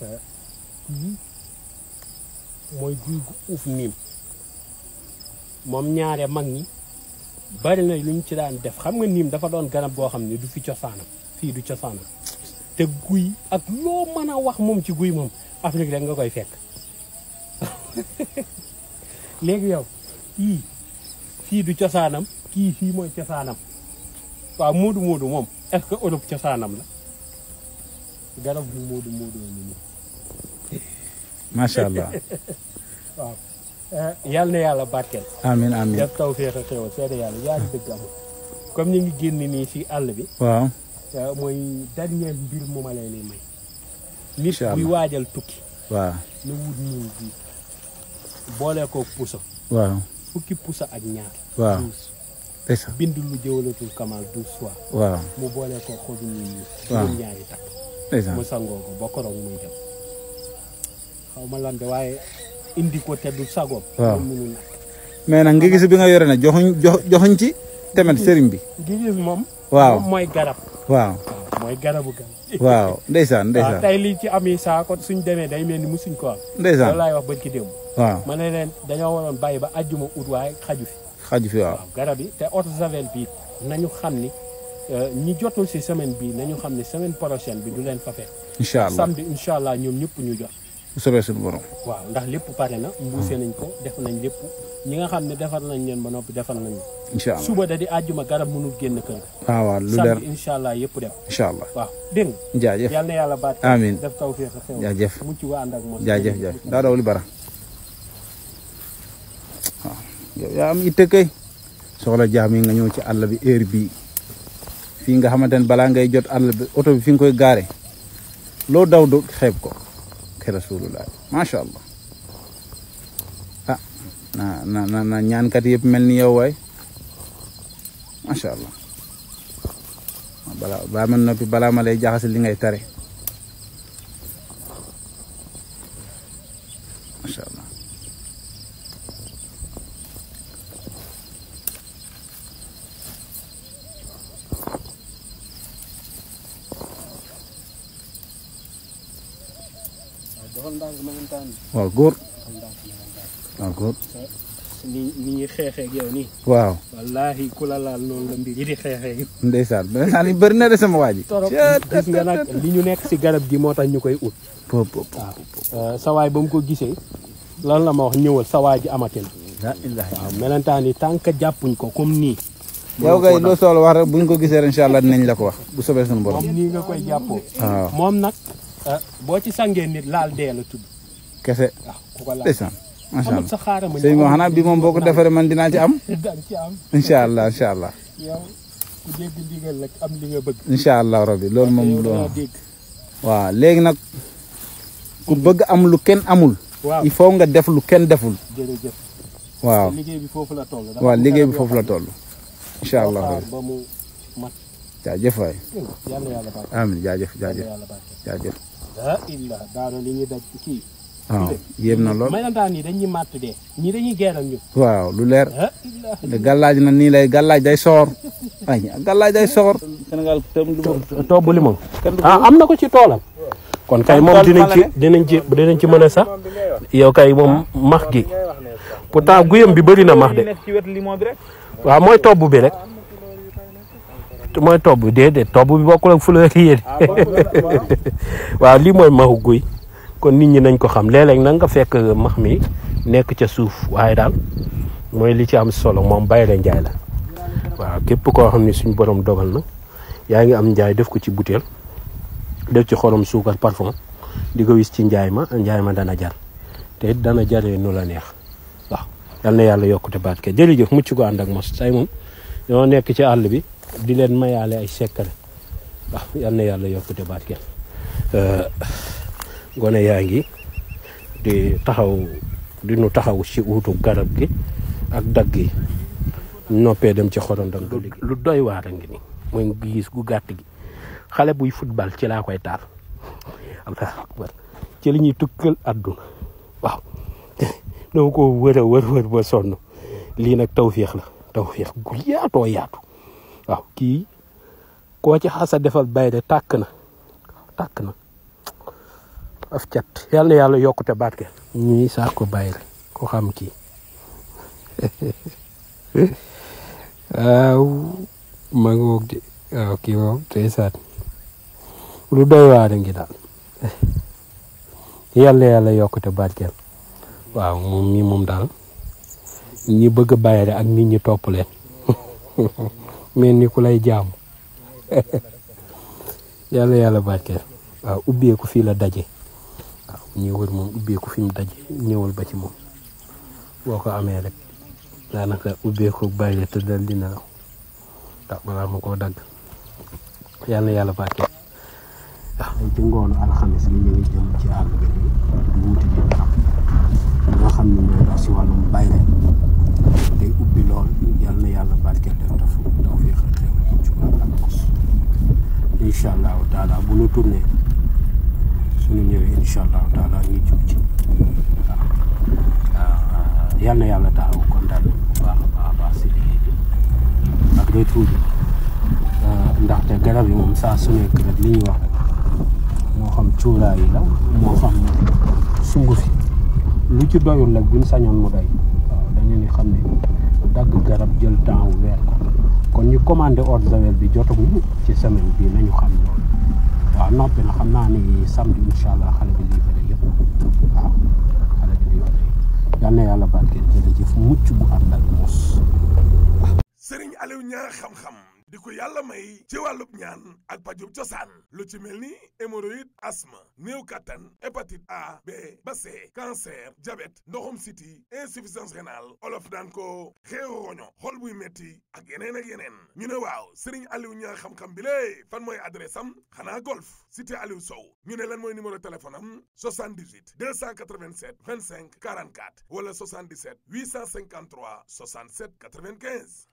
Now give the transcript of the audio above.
kii mooy guy gu uuf niim moom ñaare mag ñi bari na lu ñu ci daan def xam nga niim dafa doon garab goo xam ne du fi cosaanam fii du cosaanam te guy ak loo mën a wax moom ci guy moom Afrique rek nga koy fekk léegi yow kii fii du cosaanam kii fii mooy cosaanam waaw moodu moom est-ce que Europe cosaanam la garab bu moodu ni nii macha allah waaw yal na yàlla barkeel amiin amiin def taw féex a xewal seede yàlla yaa ngi dëgg amul comme ñu ngi génn nii si àll bi waaw mooy dernier mbir mu ma leen may nit incha buy allah waajal tukki waaw na wut niw bi boole ko pusa waaw fukki pusa ak ñaar waaw douze bind lu jëwalatul kamal 12 fois waaw mu boole ko xobu niw ñi waaw juróom ñaari takk ndeysaan mu sangoo ko ba koroog muy dem xaw ma lan de waaye indi ko te du sagoom waaw moom munu nag mais nag ngi gis bi nga yore na joxuñ ci tamit sëriñ bi gis moom waaw moom mooy garab waaw mooy garabu garab waaw ndeysaan waaw tey lii ci am yi saa kon suñ demee day mel ni musuñ ko am ndeysaan loolu laay wax ba ci démb waaw ma ne leen dañoo waroon bàyyi ba àjjuma ut waaye xaju fi xaju fi waaw waaw garab yi te eau de javel bi nañu xam ni ñi jotul si semaine bi nañu xam ni semaine prochaine bi du leen fa fekk incha allah samedi incha allah ñoom ñëpp ñu jot bu soobee suñu borom waaw ndax lépp pare na mbuuse nañ ko def nañ lépp ñi nga xam ne defar nañ leen ba noppi defar nañ incha allah suba da di àjjuma garab mënul génn kër waaw waaw lu leer samedi incha allah yëpp dem incha allah waaw dégg nga jaajëf yal na yàlla baat amiin def taw féex a xew jaajëf mucc wa ànd ak moom jaajëf jaajëf daa daw li bara waaw yow yaa am itte kay soxla jaam yi nga ñëw ci àll bi heure bii fii nga xamante ne balaa ngay jot àll bi oto bi fi nga koy gaare loo daw du xeeb ko ke rasulullah macha allah ah na ñaankat yëpp mel ni yow waay macha allah baa ma noppi balaa ma lay jaxase li ngay tare macha allah waaw góor waaw góor ni ñuy xeexee ak yow nii waaw wallaahi ku la laal noonu la mbir yi di xeexee ak ndeysaan ndeysaan yi bëri na de sama waa ji torop gis nga nag li ñu nekk si garab gi moo tax ñu koy ut waaw sawaay ba mu ko gisee lan la ma wax ñëwal sawaay ji amati na waaw melentaan yi tant que jàppuñ ko comme nii yow kay loo soxla wax rek buñ ko gisee incha allah dinañ la ko wax bu soobee suñu borom moom nii nga koy jàppoo waaw moom nag boo ci sangee nit laal dee la tudd kese waaw ku ko laal ndeysaan macha amul allah sa xaaral ma sëñ moom xanaa bi moom boo ko defaree man dinaa ci am dang ci am incha allah incha allah yow ku dégg ndigal rek am li nga bëgg incha allah rabbi loolu moom yow loolu dangaa dégg waaw léegi nag ku bëgg am lu kenn amul waaw il faut nga def lu kenn deful jërëjëf waaw liggéey bi foofu la toll waaw liggéey bi foofu la toll incha allah rabbi ba mu mat jaajëf waay yàlla yàlla baax amiin jaajëf jaajëf yàlla baax jaajëf ah illa daana li ñuy daj kii waaw yéem na lool may nantaan nii dañuy màtt dee ñii dañuy geeral ñu waaw lu leer ah illa de gàllaaj na nii lay gàllaaj day soor ay gàllaaj day soor Sénégal toob bu limon am na ko ci toolam kon kay moom dinañ ci mën a sax yow kay moom max gi pourtant guyam bi bëri na max de waaw mooy tobb bi rek mooy tobb bi déedéet tobb bi bokkul ak fleur yi waaw lii mooy maxu guy kon nit ñi nañ ko xam léeg-léeg nag nga fekk max mi nekk ca suuf waaye daal mooy li ci am solo moom bay la njaay la waaw képp koo xam ne suñu borom dogal na yaa ngi am njaay def ko ci butéel def ci xorom suukar parfum di ko wis ci njaay ma dana jar te it dana jaree nu la neex waaw yal na yàlla yokkute baat ke jërëjëf mucc ko ànd ak mos say moom ñoo nekk ci àll bi di leen mayaale ay secret waaw yal na yàlla yokkute baat ke gone yaa ngi di nu taxaw ci uutu garab gi ak dagg yi noppee dem ci xorondam lu doy waar a ngi ni mooy gis gu gàtt gi xale buy football ci laa koy taal allahu akbar ci li ñuy tukkal àdduna waaw dama ko wër ba sonn lii nag tawféex la tawféex gu yaatoo yaatu waaw kii koo ci xasa defal bay de tàkk na af cat yal na yàlla yokkute barke ñuy sax ko bàyyi rek ko xam kii waaw ma ngoog de waaw kii moom tey saat lu doy waar ngi daal yàlla yokkute barkeel waaw moom mii moom daal ñi bëgg a bàyyi rek ak nit ñi topp leen mel ni ku lay jaamu yàlla barkeel waaw ubbeeku fii la daje waaw ñi wër moom ubbeeku fi mu daje ñëwal ba ci moom boo ko amee rek daanaka ubbeeku bàyyi te dal dina la waaw balaa ma koo dagg yàlla barkeel waaw ci ngoonu alxames bi ñu ngi jëm ci àll bi nii di wuti ji garab nga xam ne mooy dox si wàllum bàyyi day ubbi lool yàlla barkeel def daw fi xew ci wàllu ak mos incha allahu taala bu ñu tourné suñu ñëwee incha allahu taala ñu jub ci waaw yàlla taxaw kontaan nañ bu baax a baax si liggéey bi ak retour bi ndaxte garab yi moom saa su nekk rek li ñuy wax rek moo xam cuuraay yi la moo xam sunguf yi lu ci doyul nag buñ sañoon mu doy waaw dañu ni xam ne dagg garab jël temps wu weer ko kon ñu commandé eau de javel bi jotaguñu ci semaine bii nañu xam loolu waaw noppi na xam naa ni samedi incha allah xale bi livré yëpp waaw xale bi livré yal na yàlla barkeel jërëjëf mucc bu ànd ak mos. Serigne Aliou Niang xam-xam di ko yàlla may ci wàllub ñaan ak pajub cosaan lu ci mel ni hémorroïde asthme néew kattan hépatite A B ba C cancer diabète ndoxum siti insuffisance rénale olof daan ko xeeru roño xol buy metti ak yeneen ñu ne waaw Serigne Aliou Niang xam-xam bi lée fan mooy adresse am xanaa golf cité Aliou Sow ñu ne lan mooy numéro téléphone am 78 287 25 44 wala 77 853 67 95